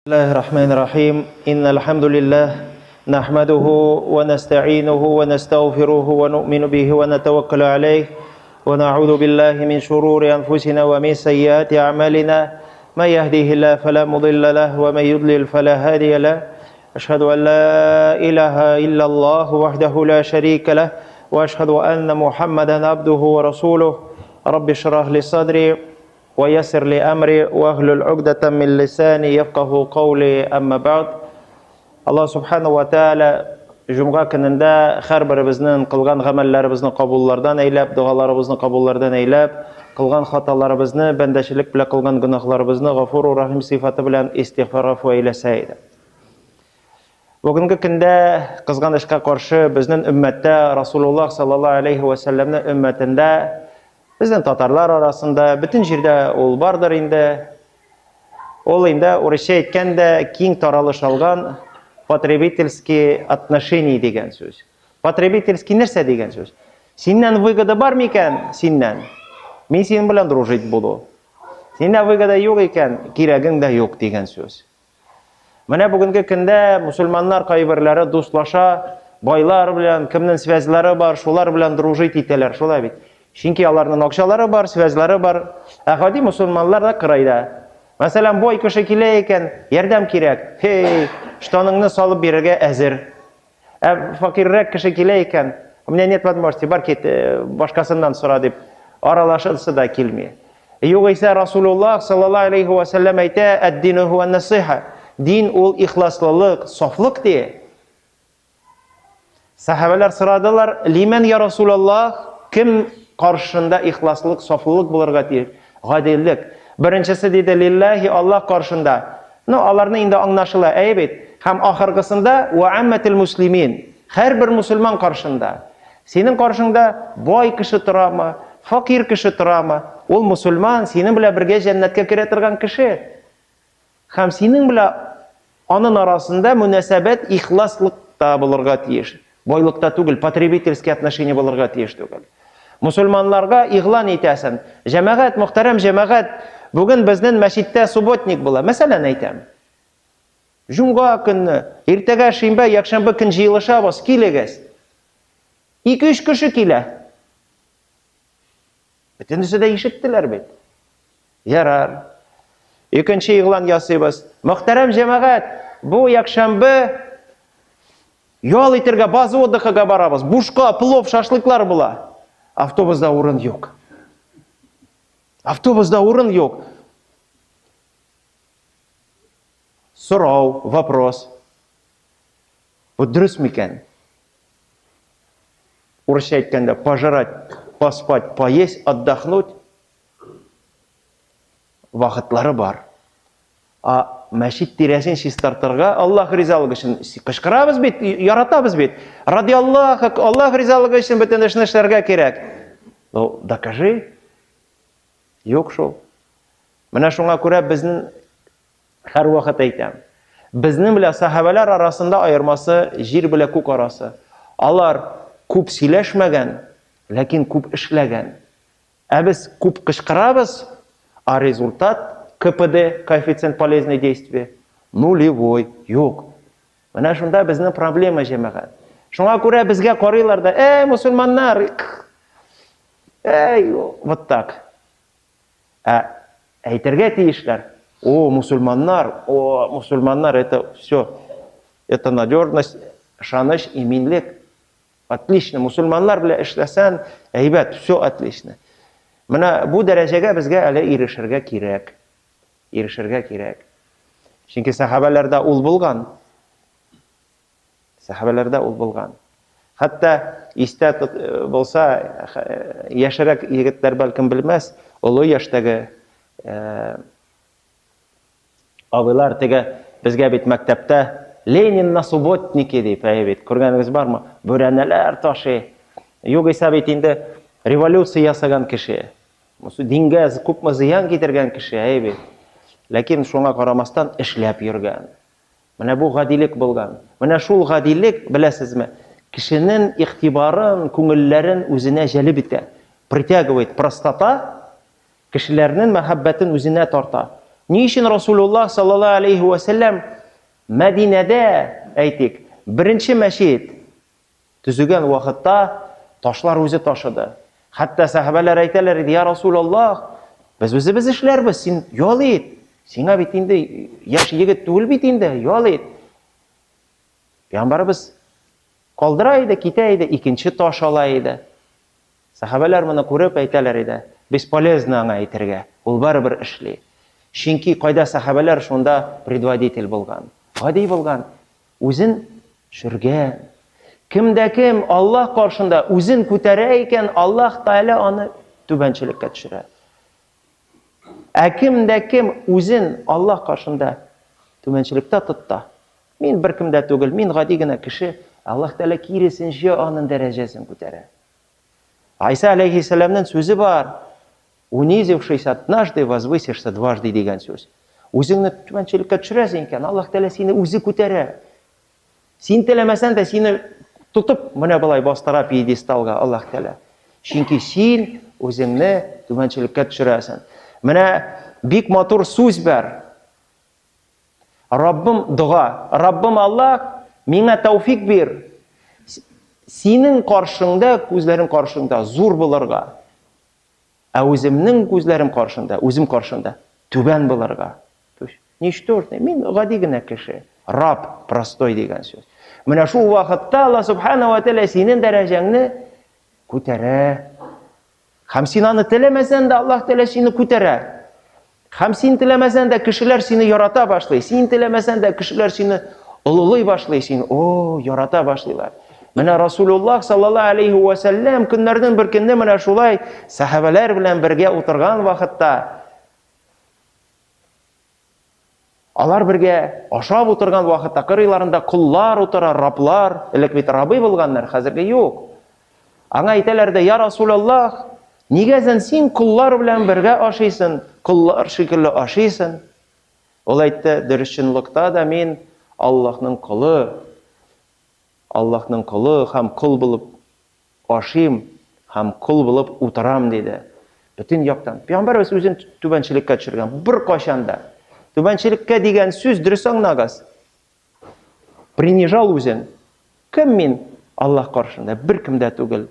الله الرحمن الرحيم إن الحمد لله نحمده ونستعينه ونستغفره ونؤمن به ونتوكل عليه ونعوذ بالله من شرور أنفسنا ومن سيئات أعمالنا من يهده الله فلا مضل له ومن يضلل فلا هادي له أشهد أن لا إله إلا الله وحده لا شريك له وأشهد أن محمدا عبده ورسوله رب اشرح لي صدري ويسر لي أمري واهلل عقدة من لساني يفقه قولي أما بعد Аллаһ Субхану ва Тааля җомга көнендә һәрберебезнең кылган гамәлләребезне кабуллардан әйләп, догаларыбызны кабуллардан әйләп, кылган хаталарыбызны, бәндәчелек белән кылган гөнаһларыбызны Гафуру Рахим сыйфаты белән истигъфар гафу әйләсә иде. Бүгенге көндә кызганычка каршы безнең өммәттә Расулуллаһ саллаллаһу алейхи ва сәлләмнең өммәтендә Безнең татарлар арасында бөтен җирдә ул бардыр инде. Ул инде урысча әйткәндә киң таралыш алган потребительские отношения дигән сүз. Потребительский нәрсә дигән сүз? Синнән выгода бар микән? Синнән. Мин синең белән дружить буду. Синнән выгода юк икән, кирәгең дә юк дигән сүз. Менә бүгенге көндә мусульманнар кайберләре дуслаша, байлар белән, кемнең связьлары бар, шулар белән дружить итәләр, шулай бит. Чөнки аларның акчалары бар, связьлары бар. Ә гади мусульманнар да кырайда. Мәсәлән, бай кеше килә икән, ярдәм кирәк. Хей, штаныңны салып бирергә әзер. Ә факиррәк кеше килә икән, у меня нет возможности, бар кит, э, башкасыннан сора дип аралашасы да килми. Югыйсә Расулуллаһ саллаллаһу алейхи ва сәлләм әйтә, әд-дину хуа насыйха. Дин ул ихласлылык, сафлык ди. Сахабалар сорадылар, лимән я Расулаллаһ, кем каршында ихласлык, сафлылык булырга тиеш? Гаделлек. Беренчесе диде, лиллаһи, Аллаһ каршында. Ну, аларны инде аңлашыла, әйе бит. Һәм ахыргысында ва амматил муслимин. Һәрбер мусульман каршында. Синең каршыңда бай кеше торамы, факир кеше торамы? Ул мусульман, синең белән бергә җәннәткә керә торган кеше. Һәм синең белән аның арасында мөнәсәбәт ихласлыкта булырга тиеш. Байлыкта түгел, потребительский отношение булырга тиеш түгел. Мусульманларга игълан итәсен. Җәмәгать, мөхтәрәм җәмәгать, бүген безнең мәчеттә субботник була. Мәсәлән әйтәм. Җомга көнне, иртәгә шимбә, якшәмбе көн җыелышабыз, килегез. Ике-өч кеше килә. Бөтенесе дә ишеттеләр бит. Ярар. Икенче игълан ясыйбыз. Мөхтәрәм җәмәгать, бу якшәмбе ял итәргә база отдыхага барабыз. Бушка плов, шашлыклар була. Автобуста урын юк. Автобуста урын юк. Сорау, вопрос. Бу дөрес микән? Урысча әйткәндә, пожрать, поспать, поесть, отдохнуть вакытлары бар. А мәчет тирәсен чистартырга Аллаһ ризалыгы өчен кычкырабыз бит, яратабыз бит. Ради Аллаха, Аллаһ ризалыгы өчен бөтен эшне эшләргә кирәк. Ну, докажи. Юк шул. Менә шуңа күрә безнең һәрвакыт әйтәм. Безнең белән сахабәләр арасында аермасы җир белән күк арасы. Алар күп сөйләшмәгән, ләкин күп эшләгән. Ә без күп кычкырабыз, а результат КПД, коэффициент полезной действия, нулевой, юк. Менә шунда безнең проблема, җәмәгать. Шуңа күрә безгә карыйлар да, әй, мусульманнар, әй, вот так. Ә әйтергә тиешләр, о, мусульманнар, о, мусульманнар, это все, это надежность, ышаныч, иминлек. Отлично, мусульманнар белән эшләсән, әйбәт, все отлично. Менә бу дәрәҗәгә безгә әле ирешергә кирәк. Ирешергә кирәк. Чөнки сәхабәләрдә ул булган. Сәхабәләрдә ул булган. Хәтта истә э, булса, э, яшерәк егетләр бәлкем белмәс, олы яшьтәге э, абыйлар теге безгә бит мәктәптә Ленин на субботнике дип, әйе бит, күргәнегез бармы? Бүрәнәләр ташый. Югыйсә бит инде революция ясаган кеше. Дингә күпме зыян китергән кеше, әйе бит. Ләкин шуңа карамастан эшләп йөргән. Менә бу гадилек булган. Менә шул гадилек, беләсезме, кешенең игътибарын, күңелләрен үзенә җәлеп итә. Притягивает простота, кешеләрнең мәхәббәтен үзенә тарта. Ни өчен Расулуллаһ саллаллаһу алейхи ва сәлләм Мәдинәдә, әйтик, беренче мәчет төзегән вакытта ташлар үзе ташыды. Хәтта сәхабәләр әйтәләр иде, Я Расулаллаһ, без үзебез эшләрбез, син ял ит. Сиңа бит инде яшь егет түгел бит инде, ял ит. Пәйгамбәребез калдыра иде, китә иде, икенче таш ала иде. Сәхабәләр моны күреп әйтәләр иде, бесполезно аңа әйтергә, ул барыбер эшли. Чөнки кайда сәхабәләр, шунда предводитель булган. Гади булган, үзен төшергән. Кем дә кем Аллаһ каршында үзен күтәрә икән, Аллаһ Тәгалә аны түбәнчелеккә төшерә. Ә кем дә кем үзен Аллаһ каршында түбәнчелектә тотта, мин беркем дә түгел, мин гади генә кеше, Аллаһ Тәгалә киресенчә аның дәрәҗәсен күтәрә. Айса алейхиссәламнең сүзе бар. Унизившись однажды, возвысишься дважды дигән сүз. Үзеңне түбәнчелеккә төшерәсең икән, Аллаһ Тәгалә сине үзе күтәрә. Син теләмәсәң дә сине тотып менә болай бастыра пьедесталга Аллаһ Тәгалә. Чөнки син үзеңне түбәнчелеккә төшерәсең. Менә бик матур сүз бар. Раббым дога. Раббым Аллаһ, миңа тәүфик бир. Синең каршыңда, күзләрең каршыңда зур булырга. Ә үземнең күзләрем каршында, үзем каршында түбән булырга. То есть, ничтожный, мин гади генә кеше. Раб, простой дигән сүз. Менә шул вакытта Алла субхана ва тәгалә синең дәрәҗәңне күтәрә. Һәм син аны теләмәсәң дә Аллаһ Тәгалә сине күтәрә. Һәм син теләмәсәң дә кешеләр сине ярата башлый. Син теләмәсәң дә кешеләр сине олылый башлый, син о, ярата башлыйлар. Менә Расулуллаһ саллаллаһу алейхи ва сәлләм көннәрдән бер көнне менә шулай сәхабәләр белән бергә утырган вакытта Алар бергә ашап утырган вакытта кырыйларында коллар утыра, раблар, элек бит рабый булганнар, хәзерге юк. Аңа әйтәләр дә, я Расулаллах, нигә сен син коллар белән бергә ашыйсың, коллар шикелле ашыйсың? Ул әйтте, дөрес чынлыкта да мин Аллаһның колы, Аллаһның колы һәм кол булып Ашыйм һәм кол булып утырам, диде. Бөтен яктан. Пәйгамбәребез үзен түбәнчелеккә төшергән. Беркайчан да. Түбәнчелеккә дигән сүз дөрес аңлагыз. Принижал үзен. Кем мин Аллаһ каршында? Беркем дә түгел.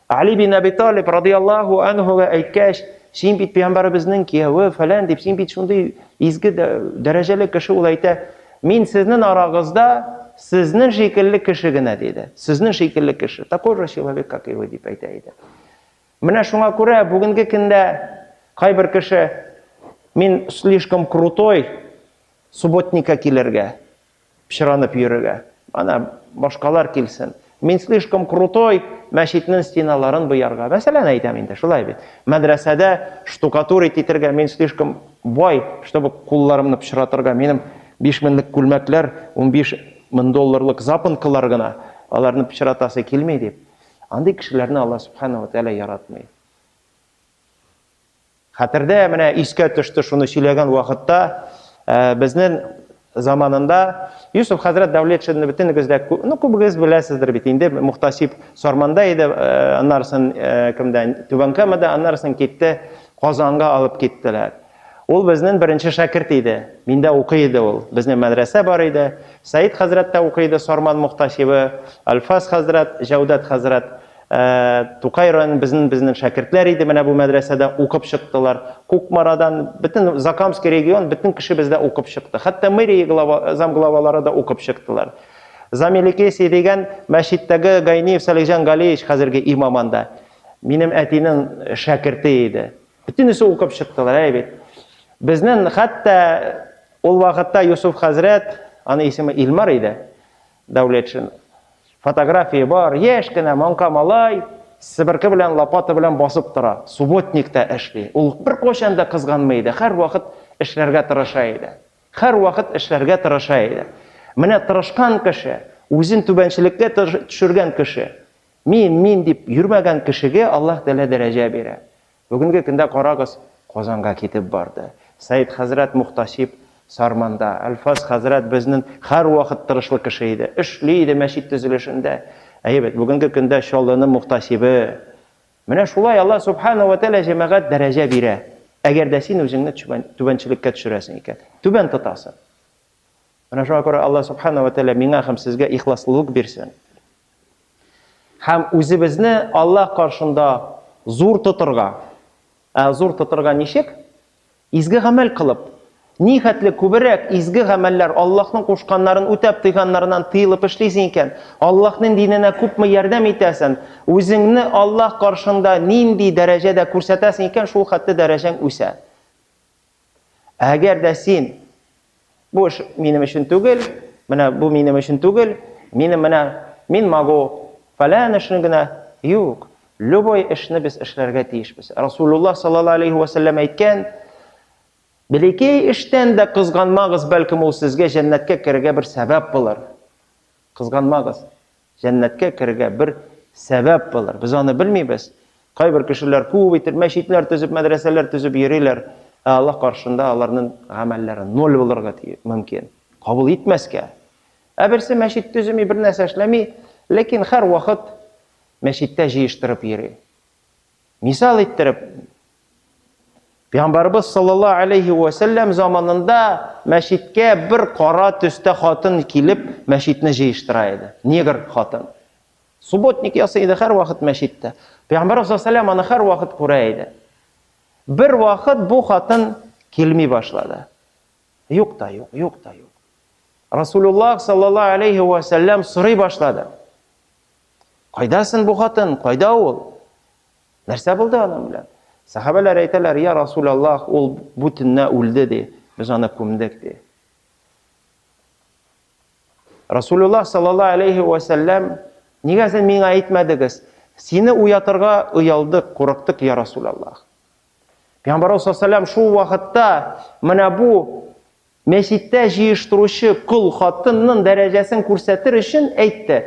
Али бин Әби Талиб радияллаһу анһуга әйткәч, син бит пәйгамбәребезнең кияве фәлән дип, син бит шундый изге дәрәҗәле кеше, ул әйтә, Мин сезнең арагызда сезнең шикелле кеше генә, диде. Сезнең шикелле кеше. Такой же человек, как и вы, дип әйтә иде. Менә шуңа күрә бүгенге көндә кайбер кеше мин слишком крутой субботникка килергә, пычранып йөрергә. Ана башкалар килсен. Мин слишком крутой мәчетнең стеналарын буярга. Мәсәлән әйтәм инде, шулай бит. Мәдрәсәдә штукатурить итергә мин слишком бай, чтобы кулларымны пычратырга. Минем 5 меңлек күлмәкләр, 15 мең долларлык запонкалар гына, аларны пычратасы килми дип. Андый кешеләрне Алла субхана ва тәгалә яратмый. Хәтердә, менә искә төште шуны сөйләгән вакытта, безнең заманында Юсуф хәзрәт Дәүләтшинны бөтенегез дә, ну, күбегез беләсездер бит инде, мухтасиб Сарманда иде, аннарысын кемдә, Түбән Камада, аннарысын китте, Казанга алып киттеләр. Ул безнең беренче шәкерт иде. Миндә укый иде ул. Безнең мәдрәсә бар иде. Сәид хәзрәт тә укый иде, Сарман мухтасибы, Альфас хәзрәт, Җәүдәт хәзрәт. Тукай районы безнең безнең шәкертләр иде, менә бу мәдрәсәдә укып чыктылар. Кукмарадан бөтен Закамский регион бөтен кеше бездә укып чыкты. Хәтта мэрия глава, замглавалары да укып чыктылар. Замеликеси дигән мәчеттәге Гайниев Салихҗан Галиевич хәзерге имам анда. Минем әтинең шәкерте иде. Бөтенесе укып чыктылар, әй бит. Безнең хәтта ул вакытта Юсуф хәзрәт, аның исеме Илмар иде, Дәүләтшин. Фотография бар, яшь кенә маңка малай, себерке белән лопата белән басып тора, субботникта эшли. Ул беркайчан да кызганмый иде, һәрвакыт эшләргә тырыша иде. Һәрвакыт эшләргә тырыша иде. Менә тырышкан кеше, үзен түбәнчелеккә төшергән кеше, мин, мин дип йөрмәгән кешегә Аллаһ Тәгалә дәрәҗә бирә. Бүгенге көндә карагыз, Казанга китеп барды. Сәет хәзрәт мухтасиб Сарманда. Әлфаз хәзрәт безнең һәрвакыт тырышлы кеше иде. Эшли иде мәчет төзелешендә. Әйе бит, бүгенге көндә Чаллының мухтасибы. Менә шулай Аллаһ Субхана ва Тәгалә җәмәгать дәрәҗә бирә. Әгәр дә син үзеңне түбәнчелеккә төшерәсең икән, түбән тотасың. Менә шуңа күрә Аллаһ Субхана ва Тәгалә миңа һәм сезгә ихласлылык бирсен. Һәм үзебезне Аллаһ каршында зур тотырга. Ә зур тотырга ничек? Изге гамәл кылып. Ни хәтле күбрәк изге гамәлләр Аллаһның кушканнарын үтәп, тыйганнарыннан тыелып эшлисең икән, Аллаһның диненә күпме ярдәм итәсең, үзеңне Аллаһ каршында нинди дәрәҗәдә күрсәтәсең икән, шул хәтле дәрәҗәң үсә. Әгәр дә син бу эш минем өчен түгел, менә бу минем өчен түгел, минем менә мин могу фәлән эшне генә, юк. Любой эшне без эшләргә тиешбез. Расулуллаһ саллаллаһу алейхи ва сәлләм әйткән, Бәләкәй эштән дә кызганмагыз, бәлкем ул сезгә җәннәткә керергә бер сәбәп булыр. Кызганмагыз. Җәннәткә керергә бер сәбәп булыр. Без аны белмибез. Кайбер кешеләр күп итеп мәчетләр төзеп, мәдрәсәләр төзеп йөриләр. Ә Аллаһ каршында аларның гамәлләре ноль булырга мөмкин. Кабул итмәскә. Ә берсе мәчет төземи, бер нәрсә эшләми, ләкин һәрвакыт мәчеттә җыештырып йөри. Мисал иттереп, Пәйгамбәрбез саллаллаһу алейхи ва сәлләм заманында мәчеткә бер кара төстә хатын килеп мәчетне җыештыра иде. Негр хатын. Субботник ясый иде һәрвакыт мәчеттә. Пәйгамбәрбез саллаллаһу алейхи аны һәрвакыт күрә иде. Бер вакыт бу хатын килми башлады. Юк та юк, юк та юк. Расулуллаһ саллаллаһу алейхи ва сәлләм сорый башлады. Кайда син бу хатын? Кайда ул? Нәрсә булды аның белән? Сахабәләр әйтәләр, я Расулаллах, ул бу төннә үлде ди. Без аны күмдек ди. Расулуллах саллаллаһу алейхи ва сәлләм, нигә син миңа әйтмәдегез? Сине уятырга оялдык, курыктык, я Расулаллах. Пәйгамбәрбез саллаллаһу шул вакытта менә бу Мәчеттә җыештыручы кол хатынның дәрәҗәсен күрсәтер өчен әйтте,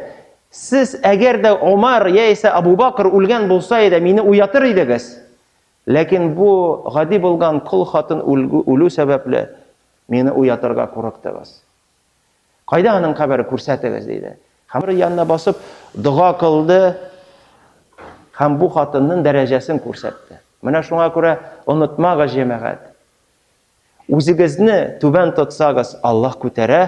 Сез, әгәр дә Омар яисә Абу Бакр үлгән булса иде, мине уятыр идегез. Ләкин бу гади булган кол хатын үлү сәбәпле, мине уятырга курыктыгыз. Кайда аның кабере, күрсәтегез, диде. Һәм янына басып, дога кылды һәм бу хатынның дәрәҗәсен күрсәтте. Менә шуңа күрә онытмагыз, җәмәгать. Үзегезне түбән тотсагыз, Аллаһ күтәрә,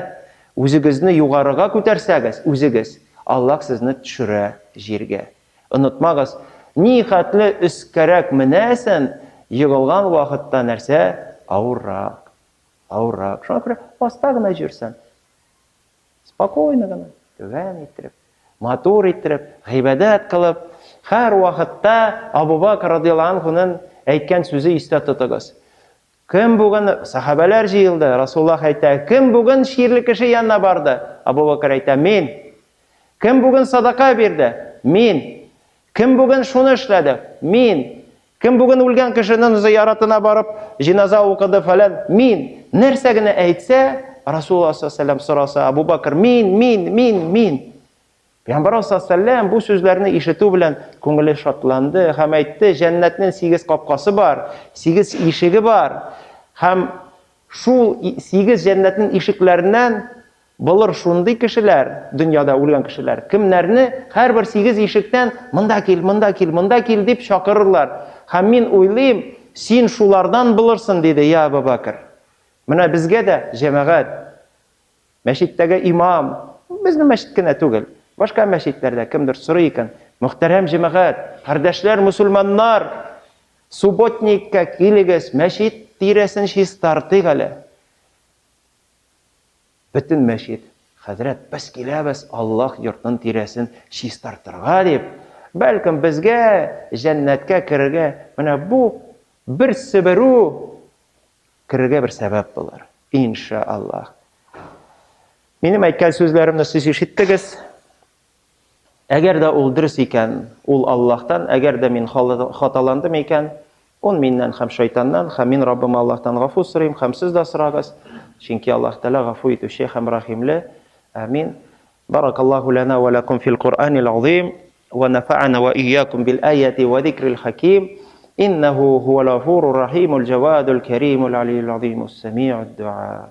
үзегезне югарыга күтәрсәгез, үзегез, Аллаһ сезне төшерә җиргә. Онытмагыз, ни хәтле өскәрәк менәсен, егылган вакытта нәрсә? Авыррак. Авыррак. Шуңа күрә аста гына җөрсәң, спокойно гына, түбән иттереп, матур иттереп, гыйбадәт кылып, һәр вакытта Абу Бакр радияллаһу анһуның әйткән сүзе истә тотыгыз. Кем бүген сахабәләр җыелды, Расуллаһ әйтә, кем бүген чирле кеше янына барды? Абу Бакр әйтә, мин. Кем бүген садака бирде? Мин. Кем бүген шуны эшләде? Мин. Кем бүген үлгән кешенең зыяратына барып, җиназа укыды фәлән? Мин. Нәрсә генә әйтсә, Расулуллаһ саллаллаһу сораса, Абу Бакр, мин, мин, мин, мин. Пәйгамбәр саллаллаһу бу сүзләрне ишетү белән күңеле шатланды һәм әйтте, җәннәтнең сигез капкасы бар, сигез ишеге бар. Һәм шул сигез җәннәтнең ишекләреннән Булыр шундый кешеләр, дөньяда үлгән кешеләр, кемнәрне һәрбер сигез ишектән монда кил, монда кил, монда кил дип чакырырлар. Һәм мин уйлыйм, син шулардан булырсың, диде, я Абу Бәкр. Менә безгә дә, җәмәгать, мәчеттәге имам, безнең мәчет кенә түгел, башка мәчетләрдә кемдер сорый икән, мөхтәрәм җәмәгать, кардәшләр, мөселманнар, субботникка килегез, мәчет тирәсен чистартыйк әле. Бөтен мәчет, хәзрәт, без киләбез Аллаһ йортның тирәсен чистартырга дип, бәлкем безгә җәннәткә керергә менә бу бер себерү керергә бер сәбәп булыр. Иншааллаһ. Минем әйткән сүзләремне сез ишеттегез. Әгәр дә ул дөрес икән, ул Аллаһтан, әгәр дә мин хаталандым икән, ул миннән һәм шайтаннан, һәм мин Раббым Аллаһтан гафу сорыйм, һәм сез дә сорагыз, чөнки Аллаһ Тәгалә гафу итүче һәм рәхимле. Амин. Баракаллаһу лана ва лакум фил Куръанил азим, ва нафа'ана ва ийякум бил аяти ва зикрил хаким. Иннаху хувал гафурур рахимул джавадул каримул алиюл азимус сами'уд дуа.